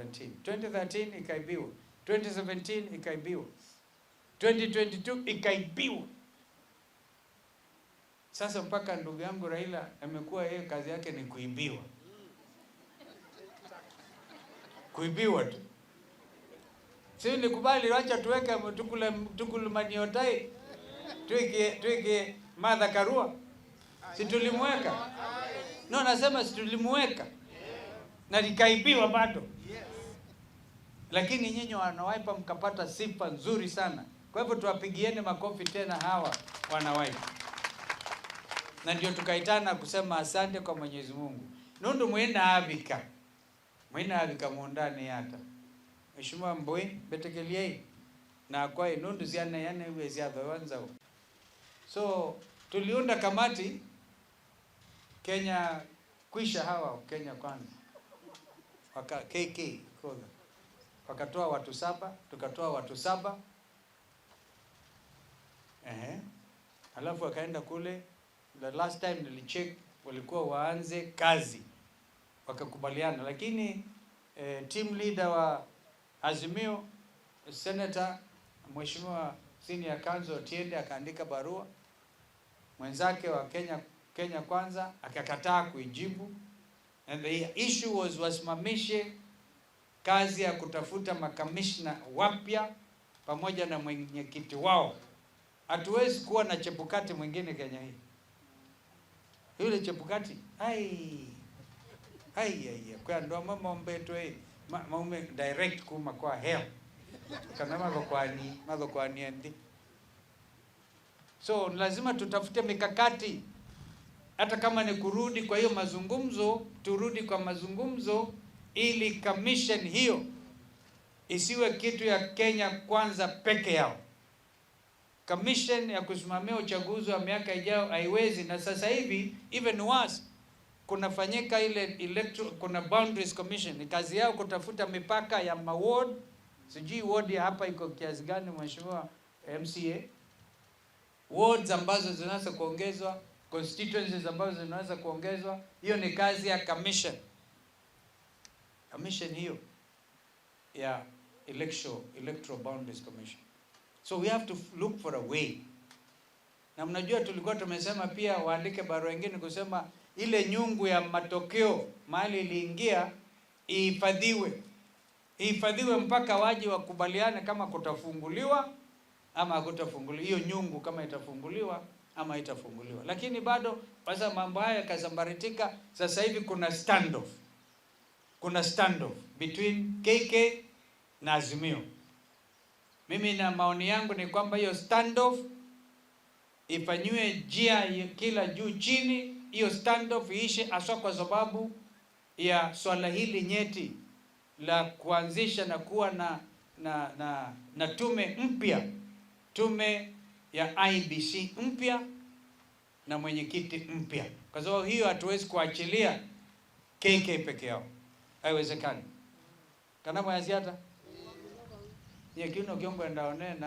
2013 ikaibiwa, 2017 ikaibiwa, 2022 ikaibiwa. Sasa mpaka ndugu yangu Raila amekuwa yeye kazi yake ni kuibiwa, kuibiwa tu. Si nikubali, wacha tuweke tukule tukulumani tuike Martha Karua, si tulimweka? No, nasema si tulimweka na likaibiwa bado. Lakini nyinyi wana Wiper mkapata sifa nzuri sana. Kwa hivyo tuwapigieni makofi tena hawa wana Wiper, na ndio tukaitana kusema asante kwa Mwenyezi Mungu nundu mwina avika mwina avika mundani yata Mheshimiwa Mbui betekeliei na kwa nundu ziana yana iwe ziatho. So tuliunda kamati Kenya kwisha, hawa Kenya Kwanza waka KK kodha wakatoa watu 7, tukatoa watu 7. Ehe, alafu wakaenda kule. The last time nilicheck walikuwa waanze kazi, wakakubaliana, lakini team leader wa Azimio, Senator Mheshimiwa Senior Counsel Otiende, akaandika barua, mwenzake wa Kenya Kwanza akakataa kuijibu, and the issue was wasimamishe kazi ya kutafuta makamishna wapya pamoja na mwenyekiti wao. Hatuwezi kuwa na Chebukati mwingine Kenya hii. Yule Chebukati ai ai ai kwa ndo mama mbetwe maume direct kuma kwa hell kana mathokwani mathokwani endi. So lazima tutafute mikakati, hata kama ni kurudi kwa hiyo mazungumzo, turudi kwa mazungumzo ili commission hiyo isiwe kitu ya Kenya Kwanza peke yao. Commission ya kusimamia uchaguzi wa miaka ijayo haiwezi. Na sasa hivi even worse, kunafanyika ile electoral, kuna boundaries commission, ni kazi yao kutafuta mipaka ya maward. Sijui ward ya hapa iko kiasi gani, Mheshimiwa MCA, wards ambazo zinaweza kuongezwa, constituencies ambazo zinaweza kuongezwa. Hiyo ni kazi ya commission. Commission hiyo ya electoral boundaries commission. So we have to look for a way. Na mnajua tulikuwa tumesema pia waandike barua nyingine kusema ile nyungu ya matokeo mahali iliingia ihifadhiwe, ihifadhiwe mpaka waje wakubaliane kama kutafunguliwa ama hakutafunguliwa, hiyo nyungu kama itafunguliwa ama itafunguliwa. Lakini bado sasa mambo haya yakasambaratika. Sasa hivi kuna standoff, kuna standoff between KK na Azimio. Mimi na maoni yangu ni kwamba hiyo standoff ifanyiwe njia kila juu chini, hiyo standoff iishe, haswa kwa sababu ya swala hili nyeti la kuanzisha na kuwa na tume mpya, tume ya IEBC mpya na mwenyekiti mpya, kwa sababu hiyo hatuwezi kuachilia KK peke yao, haiwezekani. Kana mwaziata nyekino kiongo ndaone na